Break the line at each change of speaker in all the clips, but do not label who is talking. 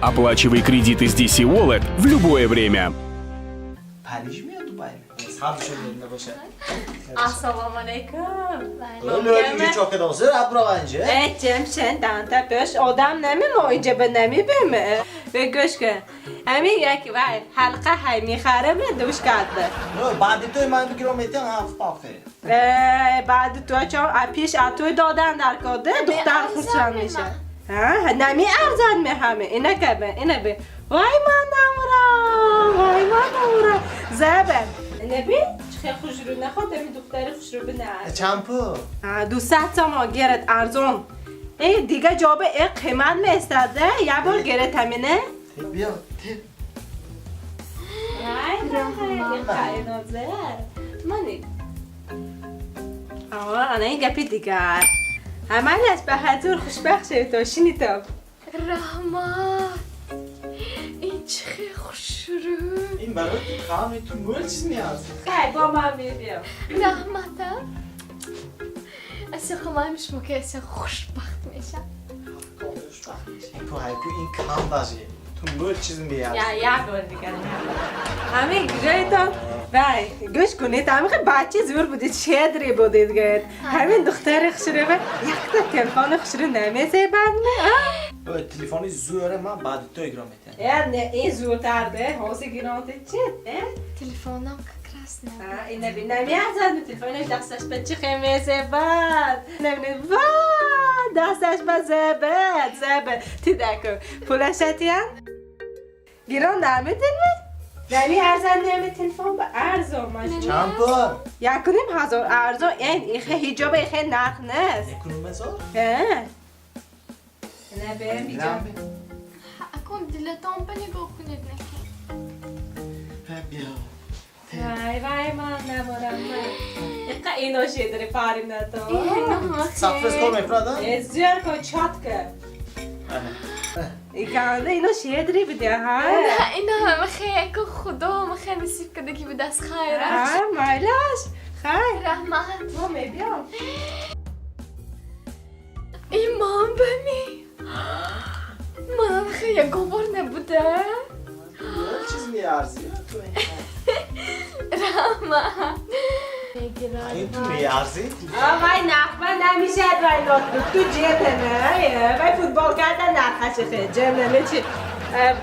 Оплачивай кредиты с DC Wallet в любое время.
Париж ми ё Дубай ми? Сабшо набоша.
Ассалому алайкум.
Лӯли чокада абраванҷа.
Э, ҷамшен данта пеш одам нами мо инҷа ба нами беме. Бе гӯш кун. Ҳамин як вай ҳалқа ҳай мехараме душ карда.
Баъди той ман бигирам метиҳам ҳафт пафе.
Э, баъди той чон а пеш а той додан дар кода духтар хурсанд меша. Ҳа, нами арзан мехаме. Ина кабе, ина бе. Вай ман намурам, вай ман намурам. Забе. Неби? Чӣ хушрӯ наход ами духтари хушрӯ бина.
Чанд пул?
200 сомо гирад арзон. Э, дига ҷоба э қимат меистада, як бор гирад ҳамине.
Биё, те.
Вай, қайноза. Мани. Ава, ана ин гапи дигар. Ҳамалаш ба ҳазур хушбахт шавед то шинитоб.
Раҳмат. Ин чӣ хел хушрӯ.
Ин барои ту қавми ту мӯл чиз меарзид.
Хай, бо ман мебиям.
Раҳмата. Асиқа ман шумо ки аса хушбахт мешам.
Ту ҳайку ин кам даже. Ту мӯл чиз меарзид.
Я, як бор дигар. Ҳамин ҷоятон вай, гӯш кунед, ҳамин хел бачаи зӯр будед, щедрый будед гӯед. Ҳамин духтари хушрӯ якта телефони хушрӯ намезебад ми, а?
Ой, телефони зӯре ман баъди той гирам метиҳам.
Э, не, ин зӯртар де, ҳозир гиронте чи? Э?
Телефонам как раз не.
А, ина би намеарзад телефонаш дасташ ба чӣ хел мезебад. Набинед, ва, дасташ ба зебад, зебад. Тидаку, пулашатиян? Гирон наметин ми? Намеарзад нами телефон ба арзон маш.
Чанд пул?
1,5 ҳазор арзон, ин ихе ҳиҷоба ихе нарх нест.
1,5 ҳазор?
Э? Не бем биҷа.
Акун дилатон ба нигоҳ кунед наки.
Биё.
Вай, вай, ман наборам. Иқа ино шедри паринато.
Сабфрес кор мекунад, а?
Э, зӯр ко чётко. Иканда ино щедрый буде, ҳа?
На, ина ҳама хел ку худо ма хел насиб карда ки буд аз хайраш.
Ҳа, майлаш. Хай.
Раҳмат.
Мо мебиём.
Имон ба ми. Манам хел ягон бор набуда.
Мӯл чиз меарзид ту ин.
Раҳмат. Мегирад.
Ин ту меарзид?
А, вай нахва намешад вай ноутбук ту ҷетаме. Вай футбол карда нархаши хе ҷенаме чи.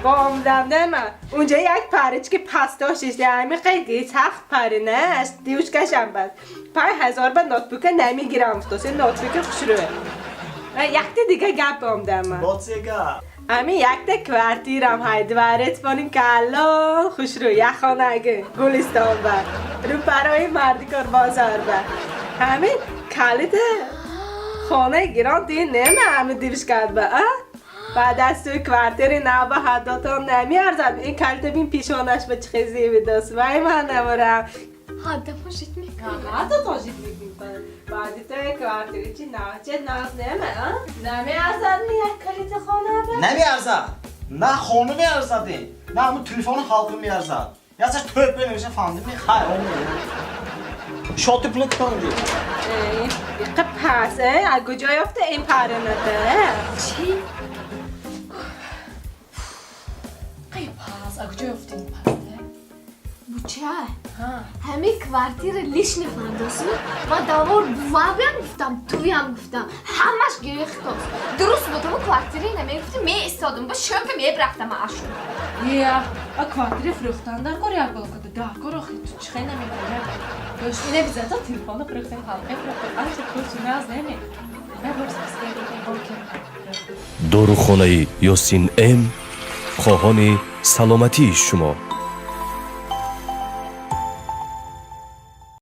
Бомдам нема. Унҷа як парички пастошиш ами қайди сахт паринаш девушкашам бад. 5000 ба ноутбука намегирам фтосе ноутбуки хушрӯ. Якта дига гап омдам.
Боцега.
Ами якта квартирам ҳай дворец боним калон хушрӯ як хонаги Гулистон ба. Рӯ парои мардикор бозор ба. Ҳамин калида хонаи гирон дин нема ами девушкат ба, а? Баъд аз туи квартири нав ба ҳаддотон намеарзад. Ин калита бин пешонаш ба чӣ хел зебидаст. Вай ман намурам.
Ҳаддамо жить мекунад.
Ҳаддотон жить мекунад. Баъди туи квартири чи нав че нав нема, а? Намеарзад ми як калита хона ба?
Намеарзад. На хона меарзад ин. На ҳамун телефони халқи меарзад. Ясаш тӯб намеша фаҳмидим хай он. Шоти пули кутонди.
Иқа пас, э? Аз куҷо ёфта ин парината?
Чӣ? Қай пас, а куҷо ёфти ин пасте? Буча? Ҳамин квартира лишний фандосми? Ман давор бувавиам гуфтам, туям гуфтам. Ҳамаш гирехтост. Дуруст буд, ҳамун квартираи намегуфти, меистодум, ба шӯка мебрафтам ашу.
Я, а квартира фурӯхтан дар кор як бол када дар кор охи ту чӣ хел намекунӣ? Гош ине бизата телефоно фурӯхтем, ҳалқа фурӯхтем, анча пул чӣ наз неми. Я бор списка бор кем.
Дорухонаи Ёсин М хоҳони саломатии шумо.